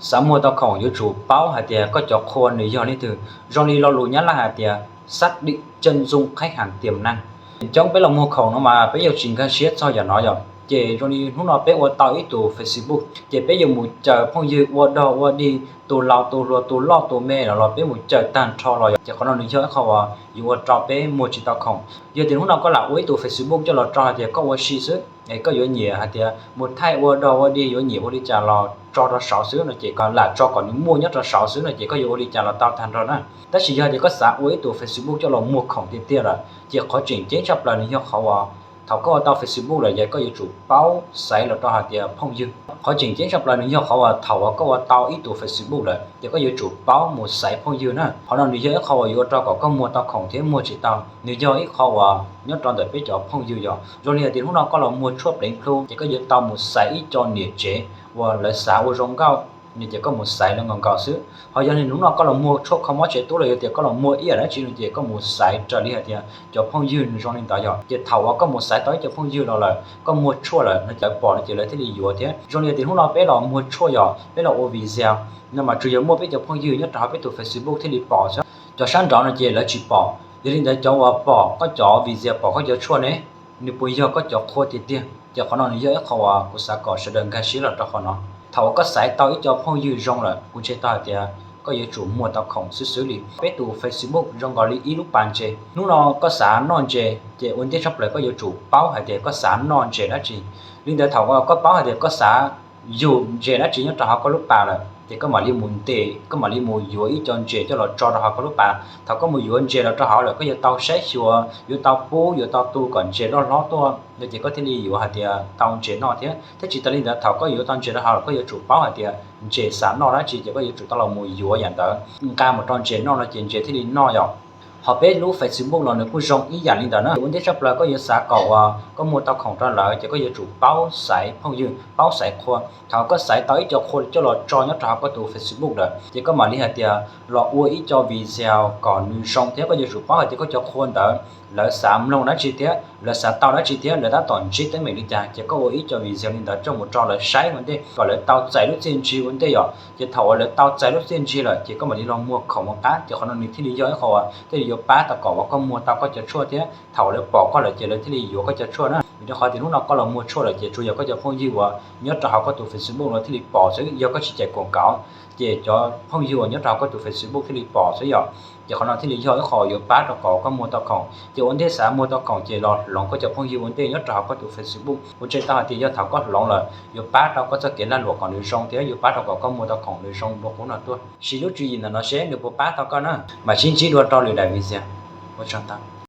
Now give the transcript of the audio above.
Xav muag tau khoom yuav tsum paub hais tias koj cov qhua nws yog leej twg, zoo li lo lus Nyab Laj hais tias xác định chân dung khách hàng tiềm năng. Coob peb los muag khoom no mas peb yuav tsis nkag siab txog yam no yom. Ces zoo li hnub no peb ua tau ib tus Facebook, ces peb yuav mus caw phooj ywg ua dog ua dig, tus laus tus hluas tus loj tus me los los peb mus caw tag nrho los yom. Ces qhov no nws yog ib qho uas yuav ua rau peb muag tsis tau khoom. Yog tias hnub no koj lam ua ib tus Facebook coj los tso hais tias koj ua si xwb, es koj yuav nyiam hais tias mus thaij ua dog ua dig, yuav nyiam ua li cas los tso rau saud xwb no ces koj lam tso kom nws muaj nyob rau saud xwb no ces koj yuav ua li cas los tau tag nrho na. Tab sis yog tias koj xav ua ib tus Facebook coj los muag khoom tiag tiag lawm, ces qhov tseem ceeb tshaj plaws nws yog qhov uas thaum koj ua tau Facebook lawm ces koj yuav tsum paub xaiv los rau hais tias phooj ywg. Qhov tseem ceeb tshaj plaws nws yog qhov uas thaum uas koj ua tau ib tus Facebook lawm ces koj yuav tsum paub mus xaiv phooj ywg na. Qhov no nws yog ib qho uas yuav ua rau kom koj muag tau khoom thiab muag tsis tau, nws yog ib qho uas nyob rau ntawm peb cov phooj ywg yom. Zoo li hais tias hnub no koj los muag tshuaj pleev plhu ces koj yuav tau mus xaiv ib co niam tsev uas lawv xav ua zoo nkauj no ces koj mus xaiv lawv nkaus nkaus xwb. Ho yog li hnub no koj los muag tshuaj kho mob tsev tub los yog tias koj los muag ib yam dab tsi no ces koj mus xaiv raws li hais tias cov phooj ywg nws zoo li ntawd yom. Ces thaum uas koj mus xaiv tau ib co phooj ywg los lawm, koj muag tshuaj lawm no ces lawv pom no ces lawv thiaj li yuav thiab. Zoo li hais tias hnub no peb los muag tshuaj yom, peb los ua video no mas tsuas yog muaj peb cov phooj ywg nyob rau hauv peb tus Facebook thiaj li pom xwb. Cov sab nrad no ces lawv tsis pom. Yog li ntawd cov uas pom koj cov video, pom koj cov tshuaj ne, nws puas yog koj cov qhua tiag tiag? Ces qhov no nws yog ib qho uas kuv xav kom sawv daws nkag siab los rau qhov no. Thaum uas koj xaiv tau ib co phooj ywg zoo lawm, kuv ntseeg tau hais tias koj yuav tsum muag tau khoom xwb xwb li. Peb tus Facebook zoo nkaus li ib lub pas ntses. Hnub no koj xav noj ntses ces ua ntej tshaj plaws koj yuav tsum paub hais tias koj xav noj ntses dab tsi. Li ntawd thaum uas koj paub hais tias koj xav yug ntses dab tsi nyob rau hauv koj lub pas lawm ces koj mam li mus ntes, koj mam li mus yuav ib co ntses coj los tso rau hauv koj lub pas. Thaum koj mus yuav ntses los rau hauv lawm koj yuav tau saib xyuas, yuav tau pub, yuav tau tu kom ntses loj hlob tuaj no ces koj thiaj li yuav hais tias tau ntses noj thiab. Thiab tsis tas li ntawd thaum koj yuav tau ntses rau hauv lawm koj yuav tsum paub hais tias ntses xav noj dab tsi ces koj yuav tsum tau los mus yuav yam ntawd nqa mus rau ntses noj no ces ntses thiaj li noj yom. Ho peb lub Facebook los nws kuj zoo ib yam li ntawd na. Ua ntej tshaj plaws koj yuav xav kom uas koj muag tau khoom rau lawv ces koj yuav tsum paub xaiv phooj ywg, paub xaiv qhua. Thaum koj xaiv tau ib co qhua coj los tso nyob rau hauv koj tus Facebook lawm ces koj mam li hais tias los ua ib co video kom nws zoo thiab koj yuav tsum paub hais tias koj cov qhua ntawd lawv xav mloog dab tsi thiab lawv xav tau dab tsi thiab lawv tab tom ntsib teeb meem li cas ces koj ua ib co video li ntawd coj mus rau lawv saib ua ntej kom lawv tau txais lub txiaj ntsig ua ntej yom. Ces thaum uas lawv tau txais lub txiaj ntsig lawm ces koj mam li los muag khoom ua qab. Ces qhov no nws thiaj li yog ib qho uas thiaj li yuav pab tau kom uas koj muag tau koj cov tshuaj thiab thaum uas lawv pom koj lawm ces lawv thiaj li yuav koj cov tshuaj na. Vim rau qhov tias hnub no koj los muag tshuaj lawm ces tsuas yog koj cov phooj ywg uas nyob rau hauv koj tus Facebook no thiaj li pom xwb, yog koj tsis cais quảng cáo ces cov phooj ywg uas nyob rau hauv koj tus Facebook thiaj li pom xwb yom. Ces qhov no thiaj li yog ib qho yuav pab rau kom koj muag tau khoom. Ces ua ntej xav muag tau khoom ces los hloov koj cov phooj ywg ua ntej nyob rau hauv koj tus Facebook. Kuv ntseeg tau hais tias yog thaum koj hloov lawm yuav pab rau koj txoj kev lag luam kom nws zoo thiab yuav pab rau kom koj muag tau khoom nws zoo dua qub no tuaj. Siv lub tswv yim ntawm no seb nws puas pab tau koj na. Mam sib ntsib dua rau lwm daim video. Ua tsaug ntau.